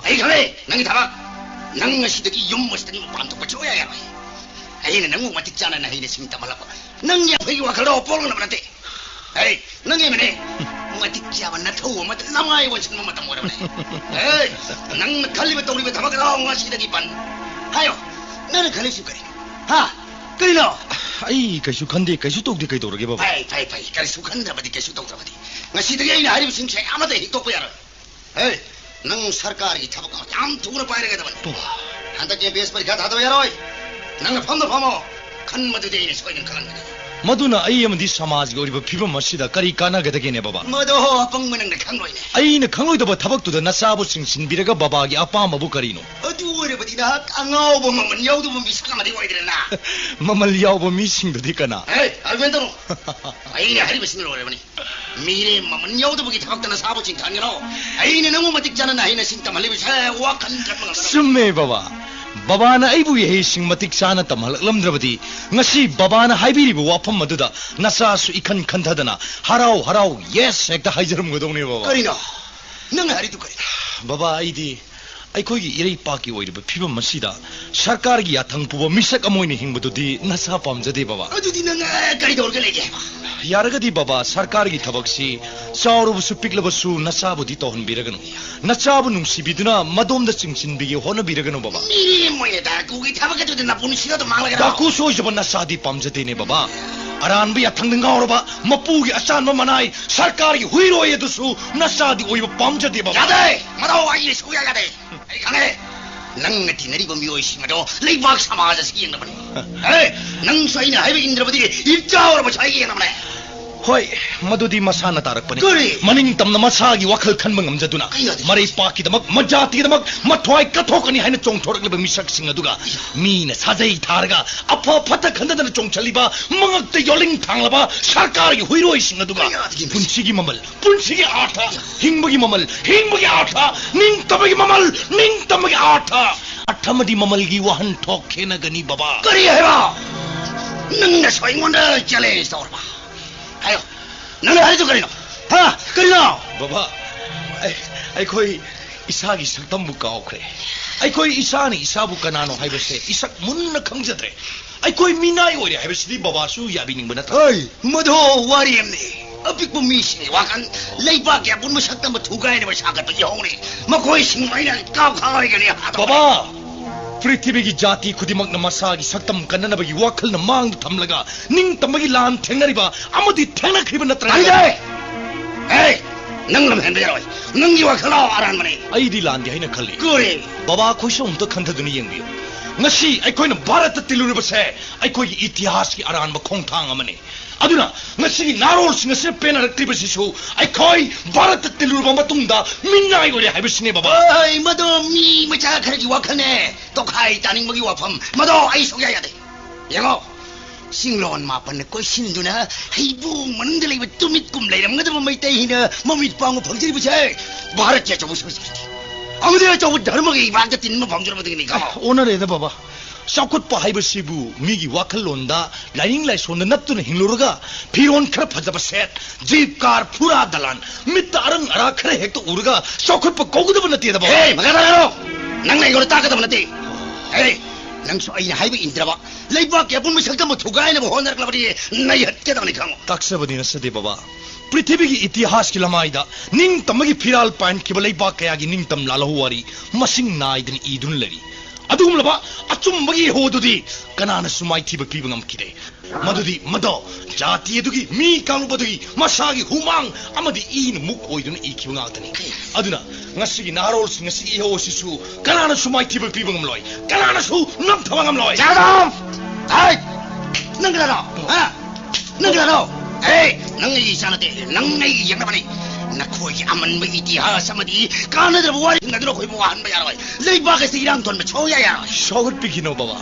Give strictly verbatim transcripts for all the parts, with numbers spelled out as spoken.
ꯑꯩ ꯈꯪꯉꯦ ꯅꯪꯒꯤ ꯊꯕꯛ꯫ ꯅꯪ ꯉꯁꯤꯗꯒꯤ ꯌꯨꯝ ꯑꯁꯤꯗꯒꯤ ꯃꯄꯥꯟ ꯊꯣꯛꯄ ꯁꯨꯡꯌꯥ ꯌꯥꯔꯣꯏ꯫ ꯑꯩꯅ ꯅꯪꯕꯨ ꯃꯇꯤꯛ ꯆꯥꯅ ꯅꯍꯩ ꯅꯁꯤꯡ ꯇꯝꯍꯜꯂꯛꯄ꯫ ꯅꯪꯒꯤ ꯑꯐꯕꯒꯤ ꯋꯥꯈꯜꯗ ꯄꯣꯛꯂꯛꯅꯕ ꯅꯠꯇꯦ꯫ ꯑꯩ ꯅꯪꯒꯤ ꯃꯅꯦ ꯃꯇꯤꯛ ꯆꯥꯕ ꯅꯊꯧ ꯑꯃꯗ ꯅꯃꯥꯏ ꯑꯣꯟꯁꯤꯟꯕ ꯃꯇꯝ ꯑꯣꯏꯔꯕꯅꯦ꯫ ꯑꯩ ꯅꯪꯅ ꯈꯜꯂꯤꯕ ꯇꯧꯔꯤꯕ ꯊꯕꯛ ꯑꯗꯣ ꯉꯁꯤꯗꯒꯤ ꯕꯟ꯫ ꯍꯥꯏꯌꯣ, ꯅꯪꯅ ꯈꯜꯂꯤꯁꯤ ꯀꯔꯤ? ꯍꯥ? ꯀꯔꯤꯅꯣ? ꯑꯩ ꯀꯩꯁꯨ ꯈꯟꯗꯦ, ꯀꯩꯁꯨ ꯇꯧꯗꯦ, ꯀꯩꯗꯧꯔꯒꯦ ꯕꯕꯥ? ꯐꯩ, ꯐꯩ, ꯐꯩ, ꯀꯔꯤꯁꯨ ꯈꯟꯗ꯭ꯔꯕꯗꯤ, ꯀꯩꯁꯨ ꯇꯧꯗ꯭ꯔꯕꯗꯤ꯫ ꯉꯁꯤꯗꯒꯤ ꯑꯩꯅ ꯍꯥꯏꯔꯤꯕꯁꯤꯡꯁꯦ ꯑꯃꯠꯇ ꯍꯤꯛꯇꯣꯛꯄ ꯌꯥꯔꯣꯏ꯫ ꯍꯦ, ꯅꯪ ꯁꯔꯀꯥꯔꯒꯤ ꯊꯕꯛ ꯑꯃ ꯌꯥꯝ ꯊꯨꯅ ꯄꯥꯏꯔꯒꯗꯕꯅꯤ꯫ ꯄꯣ꯫ ꯍꯟꯗꯛꯀꯤ ꯕꯦꯁ ꯄꯔꯤꯈꯥ ꯊꯥꯗꯕ ꯌꯥꯔꯣꯏ꯫ ꯅꯪꯅ ꯐꯝꯗ ꯐꯝꯃꯣ꯫ ꯈꯟꯕꯗꯨꯗꯤ ꯑꯩꯅ ꯁꯣꯏꯗꯅ ꯈꯜꯍꯟꯒꯅꯤ꯫ ꯃꯗꯨꯅ ꯑꯩ ꯑꯃꯗꯤ ꯁꯃꯥꯖꯒꯤ ꯑꯣꯏꯔꯤꯕ ꯐꯤꯕꯝ ꯑꯁꯤꯗ ꯀꯔꯤ ꯀꯥꯟꯅꯒꯗꯒꯦꯅꯦ ꯕꯕꯥ? ꯃꯗꯣ ꯑꯄꯪꯕ ꯅꯪꯅ ꯈꯪꯂꯣꯏꯅꯦ꯫ ꯑꯩꯅ ꯈꯪꯂꯣꯏꯗꯕ ꯊꯕꯛꯇꯨꯗ ꯅꯆꯥꯕꯨ ꯆꯤꯡꯁꯤꯟꯕꯤꯔꯒ ꯕꯕꯥꯒꯤ ꯑꯄꯥꯝꯕꯕꯨ ꯀꯔꯤꯅꯣ? ꯑꯗꯨ ꯑꯣꯏꯔꯕꯗꯤ ꯅꯍꯥꯛ ꯑꯉꯥꯎꯕ ꯃꯃꯜ ꯌꯥꯎꯗꯕ ꯃꯤꯁꯛ ꯑꯃꯗꯤ ꯑꯣꯏꯗ꯭ꯔꯦꯅ꯫ ꯃꯃꯜ ꯌꯥꯎꯕ ꯃꯤꯁꯤꯡꯗꯨꯗꯤ ꯀꯅꯥ? ꯍꯦ, ꯑꯥꯔꯒꯨꯃꯦꯟ ꯇꯧꯅꯨ꯫ ꯑꯩꯅ ꯍꯥꯏꯔꯤꯕꯁꯤꯅ ꯂꯣꯏꯔꯕꯅꯤ꯫ ꯃꯤꯔꯦꯝ ꯃꯃꯜ ꯌꯥꯎꯗꯕꯒꯤ ꯊꯕꯛꯇ ꯅꯁꯥꯕꯨ ꯆꯤꯡꯊꯍꯟꯒꯅꯨ꯫ ꯑꯩꯅ ꯅꯪꯕꯨ ꯃꯇꯤꯛ ꯆꯥꯅ ꯅꯍꯩ ꯅꯁꯤꯡ ꯇꯝꯍꯜꯂꯤꯕꯁꯦ ꯋꯥꯈꯜ ꯈꯟꯕ ꯉꯝꯗꯕ꯫ ꯆꯨꯝꯃꯦ ꯕꯕꯥ꯫ ꯕꯕꯥꯅ ꯑꯩꯕꯨ ꯏꯍꯩꯁꯤꯡ ꯃꯇꯤꯛ ꯆꯥꯅ ꯇꯝꯍꯜꯂꯛꯂꯝꯗ꯭ꯔꯕꯗꯤ ꯉꯁꯤ ꯕꯕꯥꯅ ꯍꯥꯏꯕꯤꯔꯤꯕ ꯋꯥꯐꯝ ꯑꯗꯨꯗ ꯅꯆꯥꯁꯨ ꯏꯈꯟ ꯈꯟꯊꯗꯅ ꯍꯔꯥꯎ ꯍꯔꯥꯎ ꯌꯦꯁ ꯍꯦꯛꯇ ꯍꯥꯏꯖꯔꯝꯒꯗꯧꯅꯦ ꯕꯕꯥ꯫ ꯀꯔꯤꯅꯣ? ꯅꯪꯅ ꯍꯥꯏꯔꯤꯗꯨ ꯀꯔꯤꯅꯣ? ꯕꯕꯥ, ꯑꯩꯗꯤ ꯑꯩꯈꯣꯏꯒꯤ ꯏꯔꯩꯄꯥꯛꯀꯤ ꯑꯣꯏꯔꯤꯕ ꯐꯤꯕꯝ ꯑꯁꯤꯗ ꯁꯔꯀꯥꯔꯒꯤ ꯌꯥꯊꯪ ꯄꯨꯕ ꯃꯤꯁꯛ ꯑꯃ ꯑꯣꯏꯅ ꯍꯤꯡꯕꯗꯨꯗꯤ ꯅꯆꯥ ꯄꯥꯝꯖꯗꯦ ꯕꯕꯥ꯫ ꯑꯗꯨꯗꯤ ꯅꯪ, ꯑ, ꯀꯔꯤ ꯇꯧꯔꯒ ꯂꯩꯒꯦ ꯍꯥꯏꯕ? ꯌꯥꯔꯒꯗꯤ ꯕꯕꯥ, ꯁꯔꯀꯥꯔꯒꯤ ꯊꯕꯛꯁꯤ ꯆꯥꯎꯔꯕꯁꯨ ꯄꯤꯛꯂꯕꯁꯨ ꯅꯆꯥꯕꯨꯗꯤ ꯇꯧꯍꯟꯕꯤꯔꯒꯅꯨ꯫ ꯅꯆꯥꯕꯨ ꯅꯨꯡꯁꯤꯕꯤꯗꯨꯅ ꯃꯗꯣꯝꯗ ꯆꯤꯡꯁꯤꯟꯕꯤꯒꯦ ꯍꯣꯠꯅꯕꯤꯔꯒꯅꯨ ꯕꯕꯥ꯫ ꯃꯤꯔꯦꯝ ꯑꯣꯏꯅ ꯗꯥꯀꯨꯒꯤ ꯊꯕꯛ ꯑꯗꯨꯗ ꯅꯄꯨꯟꯁꯤꯗꯣ ꯑꯗꯨꯝ ꯃꯥꯡꯂꯒꯦꯔꯣ? ꯗꯥꯀꯨ ꯁꯣꯏꯖꯕ ꯅꯆꯥꯗꯤ ꯄꯥꯝꯖꯗꯦꯅꯦ ꯕꯕꯥ꯫ ꯑꯔꯥꯟꯕ ꯌꯥꯊꯪꯗ ꯉꯥꯎꯔꯕ ꯃꯄꯨꯒꯤ ꯑꯆꯥꯟꯕ ꯃꯅꯥꯏ ꯁꯔꯀꯥꯔꯒꯤ ꯍꯨꯏꯔꯣꯏ ꯑꯗꯨꯁꯨ ꯅꯆꯥꯗꯤ ꯑꯣꯏꯕ ꯄꯥꯝꯖꯗꯦ ꯕꯕꯥ꯫ ꯌꯥꯗꯦ! ꯃꯗꯨ ꯑꯩ ꯁꯨꯡꯌꯥ ꯌꯥꯗꯦ! ꯑꯩ ꯈꯪꯉꯦ꯫ ꯅꯪꯅ ꯇꯤꯟꯅꯔꯤꯕ ꯃꯤꯑꯣꯏꯁꯤꯡ ꯑꯗꯣ ꯂꯩꯕꯥꯛ ꯁꯃꯥꯖ ꯑꯁꯤꯒꯤ ꯌꯦꯡꯅꯕꯅꯤ꯫ ꯍꯦ, ꯅꯪꯁꯨ ꯑꯩꯅ ꯍꯥꯏꯕ ꯏꯟꯗ꯭ꯔꯕꯗꯤ ꯏꯆꯥ ꯑꯣꯏꯔꯕꯁꯨ ꯑꯩꯒꯤ ꯌꯦꯡꯅꯕꯅꯦ꯫ ꯍꯣꯏ, ꯃꯗꯨꯗꯤ ꯃꯁꯥꯅ ꯇꯥꯔꯛꯄꯅꯤ꯫ ꯀꯔꯤ? ꯃꯅꯤꯡ ꯇꯝꯅ ꯃꯁꯥꯒꯤ ꯋꯥꯈꯜ ꯈꯟꯕ ꯉꯝꯖꯗꯨꯅ ꯀꯩꯅꯣ ꯑꯗꯨ? ꯃꯔꯩꯄꯥꯛꯀꯤꯗꯃꯛ, ꯃꯖꯥꯇꯤꯒꯤꯗꯃꯛ ꯃꯊ꯭ꯋꯥꯏ ꯀꯠꯊꯣꯛꯀꯅꯤ ꯍꯥꯏꯅ ꯆꯣꯡꯊꯣꯔꯛꯂꯤꯕ ꯃꯤꯁꯛꯁꯤꯡ ꯑꯗꯨꯒ ꯃꯤꯅ ꯁꯥꯖꯩ ꯊꯥꯔꯒ ꯑꯐ ꯐꯠꯇ ꯈꯟꯊꯗꯅ ꯆꯣꯡꯁꯤꯜꯂꯤꯕ ꯃꯉꯛꯇ ꯌꯣꯜꯂꯤꯡ ꯊꯥꯡꯂꯕ ꯁꯔꯀꯥꯔꯒꯤ ꯍꯨꯏꯔꯣꯏꯁꯤꯡ ꯑꯗꯨꯒ ꯀꯔꯤ ꯑꯗꯨꯒꯤ ꯄꯨꯟꯁꯤꯒꯤ ꯃꯃꯜ, ꯄꯨꯟꯁꯤꯒꯤ ꯑꯥꯔꯊ, ꯍꯤꯡꯕꯒꯤ ꯃꯃꯜ, ꯍꯤꯡꯕꯒꯤ ꯑꯥꯔꯊ, ꯅꯤꯡꯇꯝꯕꯒꯤ ꯃꯃꯜ, ꯅꯤꯡꯇꯝꯕꯒꯤ ꯑꯥꯔꯊ, ꯑꯥꯔꯊ ꯑꯃꯗꯤ ꯃꯃꯜꯒꯤ ꯋꯥꯍꯟꯊꯣꯛ ꯈꯦꯠꯅꯒꯅꯤ ꯕꯕꯥ꯫ ꯀꯔꯤ ꯍꯥꯏꯕ? ꯅꯪꯅꯁꯨ ꯑꯩꯉꯣꯟꯗ ꯆꯦꯂꯦꯟꯖ ꯇꯧꯔꯕ? ꯍꯥꯏꯌꯣ, ꯅꯪꯅ ꯍꯥꯏꯔꯤꯗꯨ ꯀꯔꯤꯅꯣ? ꯍꯥ? ꯀꯔꯤꯅꯣ? ꯕꯕꯥ, ꯑꯩ, ꯑꯩꯈꯣꯏ ꯏꯁꯥꯒꯤ ꯁꯛꯇꯝꯕꯨ ꯀꯥꯎꯈ꯭ꯔꯦ꯫ ꯑꯩꯈꯣꯏ ꯏꯁꯥꯅ ꯏꯁꯥꯕꯨ ꯀꯅꯥꯅꯣ ꯍꯥꯏꯕꯁꯦ ꯏꯁꯛ ꯃꯨꯟꯅ ꯈꯪꯖꯗ꯭ꯔꯦ꯫ ꯑꯩꯈꯣꯏ ꯃꯤꯅꯥꯏ ꯑꯣꯏꯔꯦ ꯍꯥꯏꯕꯁꯤꯗꯤ ꯕꯕꯥꯁꯨ ꯌꯥꯕꯤꯅꯤꯡꯕ ꯅꯠꯇ꯭ꯔꯥ? ꯍꯩ, ꯃꯗꯨ ꯋꯥꯔꯤ ꯑꯃꯅꯤ꯫ ꯑꯄꯤꯛꯄ ꯃꯤꯁꯤꯡꯒꯤ ꯋꯥꯈꯜ ꯂꯩꯕꯥꯛꯀꯤ ꯑꯄꯨꯟꯕ ꯁꯛꯇꯝꯕ ꯊꯨꯒꯥꯏꯅꯕ ꯁꯥꯒꯠꯄꯒꯤ ꯍꯧꯅꯤ꯫ ꯃꯈꯣꯏꯁꯤꯡ ꯑꯩꯅ ꯀꯥꯞꯈꯥꯏꯒꯅꯤ꯫ ꯕꯕꯥ, ꯄ꯭ꯔꯤꯊꯤꯕꯤꯒꯤ ꯖꯥꯇꯤ ꯈꯨꯗꯤꯡꯃꯛꯅ ꯃꯁꯥꯒꯤ ꯁꯛꯇꯝ ꯀꯟꯅꯅꯕꯒꯤ ꯋꯥꯈꯜꯅ ꯃꯥꯡꯗ ꯊꯝꯂꯒ ꯅꯤꯡꯇꯝꯕꯒꯤ ꯂꯥꯟ ꯊꯦꯡꯅꯔꯤꯕ ꯑꯃꯗꯤ ꯊꯦꯡꯅꯈ꯭ꯔꯤꯕ ꯅꯠꯇ꯭ꯔꯥ? ꯇꯥꯅꯤꯡꯗꯦ! ꯑꯦ, ꯅꯪ ꯂꯝꯍꯦꯟꯕ ꯌꯥꯔꯣꯏ꯫ ꯅꯪꯒꯤ ꯋꯥꯈꯜꯂꯥꯎ ꯑꯔꯥꯟꯕꯅꯤ꯫ ꯑꯩꯗꯤ ꯂꯥꯟꯗꯦ ꯍꯥꯏꯅ ꯈꯜꯂꯤ꯫ ꯀꯔꯤ? ꯕꯕꯥ, ꯑꯩꯈꯣꯏꯁꯨ ꯑꯃꯨꯛꯇ ꯈꯟꯊꯗꯨꯅ ꯌꯦꯡꯕꯤꯌꯨ꯫ ꯉꯁꯤ ꯑꯩꯈꯣꯏꯅ ꯚꯥꯔꯠꯇ ꯇꯤꯜꯂꯨꯔꯤꯕꯁꯦ ꯑꯩꯈꯣꯏꯒꯤ ꯏꯇꯤꯍꯥꯁꯀꯤ ꯑꯔꯥꯟꯕ ꯈꯣꯡꯊꯥꯡ ꯑꯃꯅꯤ꯫ ꯑꯗꯨꯅ ꯉꯁꯤꯒꯤ ꯅꯍꯥꯔꯣꯜꯁꯤꯡ ꯑꯁꯤꯅ ꯄꯦꯟꯅꯔꯛꯇ꯭ꯔꯤꯕꯁꯤꯁꯨ ꯑꯩꯈꯣꯏ ꯚꯥꯔꯠꯇ ꯇꯤꯜꯂꯨꯔꯕ ꯃꯇꯨꯡꯗ ꯃꯤꯅꯥꯏ ꯑꯣꯏꯔꯦ ꯍꯥꯏꯕꯁꯤꯅꯦ, ꯕꯕꯥ꯫ ꯑꯩ, ꯃꯗꯣ ꯃꯤ ꯃꯆꯥ ꯈꯔꯒꯤ ꯋꯥꯈꯜꯅꯦ꯫ ꯇꯣꯈꯥꯏ ꯇꯥꯅꯤꯡꯕꯒꯤ ꯋꯥꯐꯝ꯫ ꯃꯗꯣ ꯑꯩ ꯁꯨꯛꯌꯥ ꯌꯥꯗꯦ꯫ ꯌꯦꯡꯉꯣ, ꯆꯤꯡꯂꯣꯟ ꯃꯥꯄꯟꯅ ꯀꯣꯏꯁꯤꯟꯗꯨꯅ ꯍꯩꯕꯨꯡ ꯃꯅꯨꯡꯗ ꯂꯩꯕ ꯇꯨꯃꯤꯠꯀꯨꯝ ꯂꯩꯔꯝꯒꯗꯕ ꯃꯩꯇꯩꯅ ꯃꯃꯤꯠ ꯄꯥꯡꯕ ꯐꯪꯖꯔꯤꯕꯁꯦ ꯚꯥꯔꯠꯀꯤ ꯑꯆꯧꯕ ꯁꯪꯁꯀ꯭ꯔꯤꯇꯤ ꯑꯃꯗꯤ ꯑꯆꯧꯕ ꯙꯔꯃꯒꯤ ꯏꯕꯥꯛꯇ ꯇꯤꯟꯕ ꯐꯪꯖꯔꯕꯗꯒꯤꯅꯤ꯫ ꯑꯦ, ꯑꯣꯟꯅꯔꯦꯗ, ꯕꯕꯥ꯫ ꯆꯥꯎꯈꯠꯄ ꯍꯥꯏꯕꯁꯤꯕꯨ ꯃꯤꯒꯤ ꯋꯥꯈꯜꯂꯣꯟꯗ, ꯂꯥꯏꯅꯤꯡ ꯂꯥꯏꯁꯣꯟꯗ ꯅꯠꯇꯨꯅ ꯍꯤꯡꯂꯨꯔꯒ, ꯐꯤꯔꯣꯟ ꯈꯔ ꯐꯖꯕ ꯁꯦꯠ, ꯖꯤꯞ, ꯀꯥꯔ, ꯐꯨꯔꯥ ꯗꯂꯥꯟ, ꯃꯤꯠꯇ ꯑꯔꯪ ꯑꯔꯥ ꯈꯔ ꯍꯦꯛꯇ ꯎꯔꯒ ꯆꯥꯎꯈꯠꯄ ꯀꯧꯒꯗꯕ ꯅꯠꯇꯦꯗ, ꯕꯕꯥ꯫ ꯍꯦ, ꯃꯈꯥ ꯇꯥꯔꯛꯑꯅꯨ꯫ ꯅꯪꯅ ꯑꯩꯉꯣꯟꯗ ꯇꯥꯛꯀꯗꯕ ꯅꯠꯇꯦ꯫ ꯍꯦ, ꯅꯪꯁꯨ ꯑꯩꯅ ꯍꯥꯏꯕ ꯏꯟꯗ꯭ꯔꯕ, ꯂꯩꯕꯥꯛꯀꯤ ꯑꯄꯨꯟꯕ ꯁꯛꯇꯝꯕꯨ ꯊꯨꯒꯥꯏꯅꯕ ꯍꯣꯠꯅꯔꯛꯂꯕꯗꯤ ꯅꯩꯍꯠꯀꯗꯕꯅꯤ, ꯈꯪꯉꯨ꯫ ꯇꯥꯛꯆꯕꯗꯤ ꯅꯠꯆꯗꯦ, ꯕꯕꯥ꯫ ꯄ꯭ꯔꯤꯊꯤꯕꯤꯒꯤ ꯏꯇꯤꯍꯥꯁꯀꯤ ꯂꯃꯥꯏꯗ ꯅꯤꯡꯇꯝꯕꯒꯤ ꯐꯤꯔꯥꯜ ꯄꯥꯏꯍꯟꯈꯤꯕ ꯂꯩꯕꯥꯛ ꯀꯌꯥꯒꯤ ꯅꯤꯡꯇꯝ ꯂꯥꯜꯍꯧ ꯋꯥꯔꯤ ꯃꯁꯤꯡ ꯅꯥꯏꯗꯅ ꯏꯗꯨꯅ ꯂꯩꯔꯤ꯫ ꯑꯗꯨꯒꯨꯝꯂꯕ ꯑꯆꯨꯝꯕꯒꯤ ꯏꯍꯣꯗꯨꯗꯤ ꯀꯅꯥꯅꯁꯨ ꯃꯥꯏꯊꯤꯕ ꯄꯤꯕ ꯉꯝꯈꯤꯗꯦ꯫ ꯃꯗꯨꯗꯤ ꯃꯗꯣ ꯖꯥꯇꯤ ꯑꯗꯨꯒꯤ ꯃꯤ ꯀꯥꯡꯂꯨꯞ ꯑꯗꯨꯒꯤ ꯃꯁꯥꯒꯤ ꯍꯨꯃꯥꯡ ꯑꯃꯗꯤ ꯏꯅ ꯃꯨꯛ ꯑꯣꯏꯗꯨꯅ ꯏꯈꯤꯕ ꯉꯥꯛꯇꯅꯤ꯫ ꯑꯗꯨꯅ ꯉꯁꯤꯒꯤ ꯅꯍꯥꯔꯣꯜꯁꯤꯡ ꯑꯁꯤꯒꯤ ꯏꯍꯧ ꯑꯁꯤꯁꯨ ꯀꯅꯥꯅꯁꯨ ꯃꯥꯏꯊꯤꯕ ꯄꯤꯕ ꯉꯝꯂꯣꯏ, ꯀꯅꯥꯅꯁꯨ ꯅꯝꯊꯕ ꯉꯝꯂꯣꯏ꯫ ꯖꯥꯗꯕ! ꯍꯥꯏ! ꯅꯪ ꯀꯅꯥꯅꯣ? ꯍꯥ? ꯅꯪ ꯀꯅꯥꯅꯣ? ꯑꯦ, ꯅꯪ ꯑꯩꯒꯤ ꯏꯆꯥ ꯅꯠꯇꯦ, ꯅꯪ ꯑꯩꯒꯤ ꯌꯦꯛꯅꯕꯅꯤ꯫ ꯅꯈꯣꯏꯒꯤ ꯑꯃꯟꯕ ꯏꯇꯤꯍꯥꯁ ꯑꯃꯗꯤ ꯀꯥꯟꯅꯗ꯭ꯔꯕ ꯋꯥꯔꯤꯁꯤꯡ ꯑꯗꯨꯅ ꯑꯩꯈꯣꯏꯕꯨ ꯋꯥꯍꯟꯕ ꯌꯥꯔꯣꯏ꯫ ꯂꯩꯕꯥꯛ ꯑꯁꯤ ꯏꯔꯥꯡ ꯊꯣꯟꯕ ꯁꯨꯡꯌꯥ ꯌꯥꯔꯣꯏ꯫ ꯁꯥꯎꯒꯠꯄꯤꯈꯤꯅꯣ, ꯕꯕꯥ꯫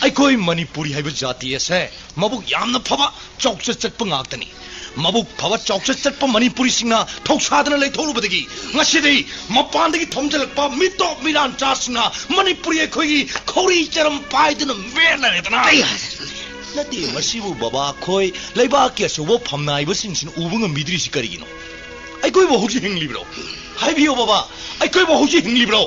ꯑꯩꯈꯣꯏ ꯃꯅꯤꯄꯨꯔꯤ ꯍꯥꯏꯕ ꯖꯥꯇꯤ ꯑꯁꯦ ꯃꯕꯨꯛ ꯌꯥꯝꯅ ꯐꯕ, ꯆꯥꯎꯆꯠ ꯆꯠꯄ ꯉꯥꯛꯇꯅꯤ꯫ ꯃꯕꯨꯛ ꯐꯕ, ꯆꯥꯎꯆꯠ ꯆꯠꯄ ꯃꯅꯤꯄꯨꯔꯤꯁꯤꯡꯅ ꯊꯧꯁꯥꯗꯅ ꯂꯩꯊꯣꯛꯂꯨꯕꯗꯒꯤ ꯉꯁꯤꯗꯤ ꯃꯄꯥꯟꯗꯒꯤ ꯊꯣꯝꯖꯤꯜꯂꯛꯄ ꯃꯤꯇꯣꯞ ꯃꯤꯔꯥꯟꯆꯥꯁꯤꯡꯅ ꯃꯅꯤꯄꯨꯔꯤ ꯑꯩꯈꯣꯏꯒꯤ ꯈꯧꯔꯤ ꯆꯔꯝ ꯄꯥꯏꯗꯨꯅ ꯃꯦꯠ ꯂꯩꯔꯦꯗꯅ꯫ ꯀꯩ ꯍꯥꯏ-, ꯅꯠꯇꯦ, ꯃꯁꯤꯕꯨ ꯕꯕꯥ ꯈꯣꯏ ꯂꯩꯕꯥꯛꯀꯤ ꯑꯆꯧꯕ ꯐꯝꯅꯥꯏꯕꯁꯤꯡꯁꯤꯅ ꯎꯕ ꯉꯝꯕꯤꯗ꯭ꯔꯤꯁꯤ ꯀꯔꯤꯒꯤꯅꯣ? ꯑꯩꯈꯣꯏꯕꯨ ꯍꯧꯖꯤꯛ ꯍꯤꯡꯂꯤꯕ꯭ꯔꯣ? ꯍꯥꯏꯕꯤꯌꯨ ꯕꯕꯥ, ꯑꯩꯈꯣꯏꯕꯨ ꯍꯧꯖꯤꯛ ꯍꯤꯡꯂꯤꯕ꯭ꯔꯣ?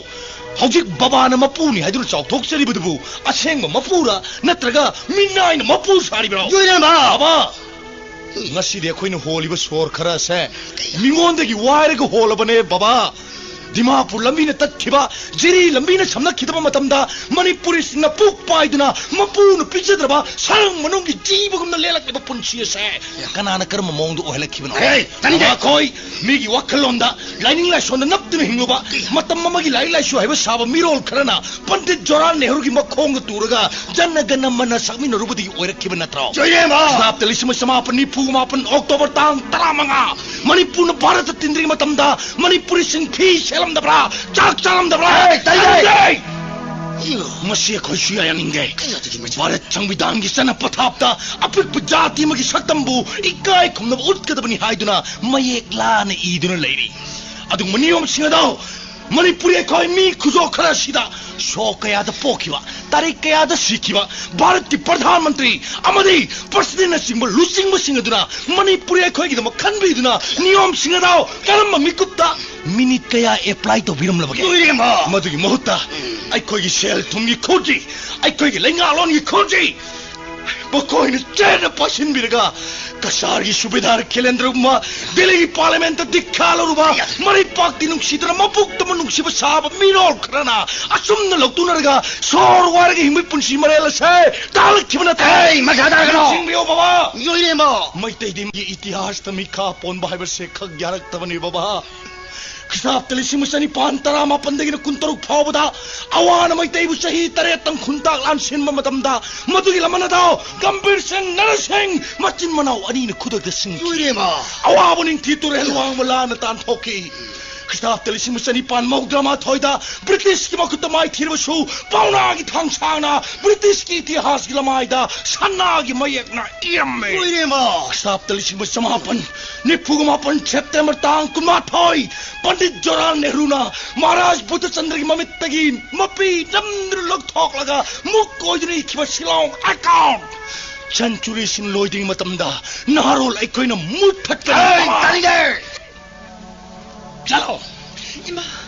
ꯍꯧꯖꯤꯛ ꯕꯕꯥꯅ ꯃꯄꯨꯅꯤ ꯍꯥꯏꯗꯨꯅ ꯆꯥꯎꯊꯣꯛꯆꯔꯤꯕꯗꯨꯕꯨ ꯑꯁꯦꯡꯕ ꯃꯄꯨꯔ, ꯅꯠꯇ꯭ꯔꯒ ꯃꯤꯅꯥꯏꯅ ꯃꯄꯨ ꯁꯥꯔꯤꯕ꯭ꯔꯣ? ꯌꯣꯏꯔꯦꯝꯕ! ꯕꯕꯥ! ꯉꯁꯤꯗꯤ ꯑꯩꯈꯣꯏꯅ ꯍꯣꯜꯂꯤꯕ ꯁꯣꯔ ꯈꯔ ꯑꯁꯦ ꯃꯤꯉꯣꯟꯗꯒꯤ ꯋꯥꯏꯔꯒ ꯍꯣꯜꯂꯕꯅꯦ ꯕꯕꯥ꯫ ꯗꯤꯃꯥꯄꯨꯔ ꯂꯝꯕꯤꯅ ꯇꯠꯈꯤꯕ, ꯖꯤꯔꯤ ꯂꯝꯕꯤꯅ ꯁꯝꯅꯈꯤꯗꯕ ꯃꯇꯝꯗ ꯃꯅꯤꯄꯨꯔꯤꯁꯤꯡꯅ ꯄꯨꯛ ꯄꯥꯏꯗꯨꯅ ꯃꯄꯨꯅ ꯄꯤꯖꯗ꯭ꯔꯕ ꯁꯔꯨꯡ ꯃꯅꯨꯡꯒꯤ ꯖꯤꯕꯒꯨꯝꯅ ꯂꯦꯜꯂꯛꯂꯤꯕ ꯄꯨꯟꯁꯤ ꯑꯁꯦ ꯀꯅꯥꯅ ꯀꯔꯝꯕ ꯃꯑꯣꯡꯗ ꯑꯣꯏꯍꯜꯂꯛꯈꯤꯕꯅꯣ? ꯍꯦ, ꯇꯥꯅꯤꯡꯗꯦ! ꯃꯈꯣꯏ ꯃꯤꯒꯤ ꯋꯥꯈꯜꯂꯣꯟꯗ, ꯂꯥꯏꯅꯤꯡ ꯂꯥꯏꯁꯣꯟꯗ ꯅꯞꯇꯨꯅ ꯍꯤꯡꯂꯨꯕ, ꯃꯇꯝ ꯑꯃꯒꯤ ꯂꯥꯏꯔꯤꯛ ꯂꯥꯏꯁꯨ ꯍꯩꯕ ꯁꯥꯕ ꯃꯤꯔꯣꯜ ꯈꯔꯅ ꯄꯟꯗꯤꯠ ꯖꯋꯥꯍꯔꯂꯥꯜ ꯅꯦꯍꯔꯨꯒꯤ ꯃꯈꯣꯡꯗ ꯇꯨꯔꯒ ꯖꯅ ꯒꯅ ꯃꯅ ꯁꯛꯃꯤꯟꯅꯔꯨꯕꯗꯒꯤ ꯑꯣꯏꯔꯛꯈꯤꯕ ꯅꯠꯇ꯭ꯔꯣ? ꯌꯣꯏꯔꯦꯝꯕ! ꯈ꯭ꯔꯤꯁꯇꯥꯕꯇ ꯂꯤꯁꯤꯡ ꯑꯃ ꯆꯃꯥꯄꯟ ꯅꯤꯐꯨ ꯃꯥꯄꯟ ꯑꯣꯛꯇꯣꯕꯔ ꯇꯥꯡ ꯇꯔꯥꯃꯉꯥ ꯃꯅꯤꯄꯨꯔꯅ ꯚꯥꯔꯠꯇ ꯇꯤꯟꯗ꯭ꯔꯤꯉꯩ ꯃꯇꯝꯗ ꯃꯅꯤꯄꯨꯔꯤꯁꯤꯡ ꯐꯤ ꯁꯦꯠꯂꯝꯗꯕ꯭ꯔꯥ? ꯆꯥꯛ ꯆꯥꯔꯝꯗꯕ꯭ꯔꯥ? ꯍꯦ, ꯇꯥꯏꯗꯦ! ꯇꯥꯏꯗꯦ! ꯃꯁꯤ ꯑꯩꯈꯣꯏ ꯁꯨꯌꯥ ꯌꯥꯅꯤꯡꯗꯦ꯫ ꯀꯩꯅꯣ ꯑꯗꯨꯗꯤ ꯃꯁꯤ? ꯚꯥꯔꯠ ꯁꯪꯕꯤꯙꯥꯟꯒꯤ ꯆꯠꯅ ꯄꯊꯥꯞꯇ ꯑꯄꯤꯛꯄ ꯖꯥꯇꯤ ꯑꯃꯒꯤ ꯁꯛꯇꯝꯕꯨ ꯏꯀꯥꯏ ꯈꯨꯝꯅꯕ ꯎꯠꯀꯗꯕꯅꯤ ꯍꯥꯏꯗꯨꯅ ꯃꯌꯦꯛ ꯂꯥꯅ ꯏꯗꯨꯅ ꯂꯩꯔꯤ꯫ ꯑꯗꯨꯒꯨꯝꯕ ꯅꯤꯌꯣꯝꯁꯤꯡ ꯑꯗꯣ ꯃꯅꯤꯄꯨꯔꯤ ꯑꯩꯈꯣꯏ ꯃꯤ ꯈꯨꯖꯣꯛ ꯈꯔ ꯑꯁꯤꯗ ꯁꯣꯛ ꯀꯌꯥꯗ ꯄꯣꯛꯈꯤꯕ, ꯇꯥꯔꯤꯛ ꯀꯌꯥꯗ ꯁꯤꯈꯤꯕ ꯚꯥꯔꯠꯀꯤ ꯄ꯭ꯔꯙꯥꯟ ꯃꯟꯇ꯭ꯔꯤ ꯑꯃꯗꯤ ꯄ꯭ꯔꯁꯤꯗꯦꯟꯅꯆꯤꯡꯕ ꯂꯨꯆꯤꯡꯕꯁꯤꯡ ꯑꯗꯨꯅ ꯃꯅꯤꯄꯨꯔꯤ ꯑꯩꯈꯣꯏꯒꯤꯗꯃꯛ ꯈꯟꯕꯤꯗꯨꯅ ꯅꯤꯌꯣꯝꯁꯤꯡ ꯑꯗꯣ ꯀꯔꯝꯕ ꯃꯤꯀꯨꯞꯇ ꯃꯤꯅꯤꯠ ꯀꯌꯥ ꯑꯦꯄ꯭ꯂꯥꯏ ꯇꯧꯕꯤꯔꯝꯂꯕꯒꯦ? ꯂꯣꯏꯔꯦ, ꯃꯥ! ꯃꯗꯨꯒꯤ ꯃꯍꯨꯠꯇ ꯑꯩꯈꯣꯏꯒꯤ ꯁꯦꯜ ꯊꯨꯝꯒꯤ ꯈꯣꯟꯖꯤ, ꯑꯩꯈꯣꯏꯒꯤ ꯂꯩꯉꯥꯛꯂꯣꯟꯒꯤ ꯈꯣꯟꯖꯤ ꯃꯈꯣꯏꯅ ꯆꯦꯠꯅ ꯄꯥꯏꯁꯤꯟꯕꯤꯔꯒ ꯀꯁꯥꯔꯒꯤ ꯁꯨꯕꯦꯗꯥꯔ ꯈꯦꯂꯦꯟꯗ꯭ꯔꯒꯨꯝꯕ ꯗꯦꯜꯂꯤꯒꯤ ꯄꯥꯔꯂꯤꯌꯥꯃꯦꯟꯇ ꯗꯤꯛꯈꯥ ꯂꯧꯔꯨꯕ ꯃꯔꯩꯄꯥꯛꯇꯤ ꯅꯨꯡꯁꯤꯗꯅ ꯃꯄꯨꯛꯇꯃꯛ ꯅꯨꯡꯁꯤꯕ ꯁꯥꯕ ꯃꯤꯔꯣꯜ ꯈꯔꯅ ꯑꯁꯨꯝꯅ ꯂꯧꯇꯨꯅꯔꯒ ꯁꯣꯔ ꯋꯥꯏꯔꯒ ꯍꯤꯡꯕꯒꯤ ꯄꯨꯟꯁꯤ ꯃꯔꯦꯜ ꯑꯁꯦ ꯇꯥꯍꯜꯂꯛꯈꯤꯕ ꯅꯠꯇꯦ꯫ ꯑꯩ ꯃꯈꯥ ꯇꯥꯒꯅꯣ꯫ ꯅꯤꯡꯁꯤꯡꯕꯤꯌꯨ ꯕꯕꯥ꯫ ꯌꯣꯏꯔꯦꯝꯕ꯫ ꯃꯩꯇꯩꯗꯤ ꯃꯤꯒꯤ ꯏꯇꯤꯍꯥꯁꯇ ꯃꯤꯈꯥ ꯄꯣꯟꯕ ꯍꯥꯏꯕꯁꯦ ꯈꯛ ꯌꯥꯔꯛꯇꯕꯅꯤ ꯕꯕꯥ꯫ ꯈ꯭ꯔꯤꯁꯇꯥꯕꯇ ꯂꯤꯁꯤꯡ ꯑꯃ ꯆꯅꯤꯄꯥꯟ ꯇꯔꯥꯃꯥꯄꯟꯗꯒꯤꯅ ꯀꯨꯟꯇꯔꯨꯛ ꯐꯥꯎꯕꯗ ꯑꯋꯥꯅ ꯃꯩꯇꯩꯕꯨ ꯆꯍꯤ ꯇꯔꯦꯠꯇꯪ ꯈꯨꯟꯇꯥꯛ ꯂꯥꯟꯁꯤꯟꯕ ꯃꯇꯝꯗ ꯃꯗꯨꯒꯤ ꯂꯃꯟ ꯑꯗꯣ ꯒꯝꯚꯤꯔ ꯁꯤꯡ, ꯅꯔ ꯁꯤꯡ ꯃꯆꯤꯟ ꯃꯅꯥꯎ ꯑꯅꯤꯅ ꯈꯨꯗꯛꯇ ꯁꯤꯡꯈꯤ꯫ ꯂꯣꯏꯔꯦꯕ꯫ ꯑꯋꯥꯕ ꯅꯤꯡꯊꯤ ꯇꯨꯔꯦꯜ ꯋꯥꯡꯃ ꯂꯥꯟꯅ ꯇꯥꯟꯊꯣꯛꯈꯤ꯫ ꯈ꯭ꯔꯤꯁꯇꯥꯕꯇ ꯂꯤꯁꯤꯡ ꯑꯃ ꯆꯅꯤꯄꯥꯟ ꯃꯧꯗ꯭ꯔꯥ ꯃꯥꯊꯣꯏꯗ ꯕ꯭ꯔꯤꯇꯤꯁꯀꯤ ꯃꯈꯨꯠꯇ ꯃꯥꯏꯊꯤꯔꯕꯁꯨ ꯄꯥꯎꯅꯥꯒꯤ ꯊꯥꯡꯁꯥꯡꯅ ꯕ꯭ꯔꯤꯇꯤꯁꯀꯤ ꯏꯇꯤꯍꯥꯁꯀꯤ ꯂꯃꯥꯏꯗ ꯁꯅꯥꯒꯤ ꯃꯌꯦꯛꯅ ꯏꯔꯝꯃꯤ꯫ ꯂꯣꯏꯔꯦꯕ꯫ ꯈ꯭ꯔꯤꯁꯇꯥꯕꯇ ꯂꯤꯁꯤꯡ ꯑꯃ ꯆꯃꯥꯄꯟ ꯅꯤꯐꯨꯒ ꯃꯥꯄꯟ ꯁꯦꯞꯇꯦꯝꯕꯔ ꯇꯥꯡ ꯀꯨꯟꯃꯥꯊꯣꯏ ꯄꯟꯗꯤꯠ ꯖꯋꯥꯍꯔꯂꯥꯜ ꯅꯦꯍꯔꯨꯅ ꯃꯍꯥꯔꯥꯖ ꯕꯨꯙꯆꯟꯗ꯭ꯔꯒꯤ ꯃꯃꯤꯠꯇꯒꯤ ꯃꯄꯤ ꯅꯝꯗꯨꯅ ꯂꯧꯊꯣꯛꯂꯒ ꯃꯨꯛ ꯑꯣꯏꯗꯨꯅ ꯏꯈꯤꯕ ꯁꯤꯂꯣꯡ ꯑꯦꯀꯥꯎꯟ ꯁꯦꯟꯆꯨꯔꯤꯁꯤꯡ ꯂꯣꯏꯗ꯭ꯔꯤꯉꯩ ꯃꯇꯝꯗ ꯅꯍꯥꯔꯣꯜ ꯑꯩꯈꯣꯏꯅ ꯃꯨꯠꯊꯠꯀꯅꯤ꯫ ꯑꯩ ꯇꯥꯅꯤꯡꯗꯦ! ꯆꯠꯂꯣ! ꯏꯃꯥ!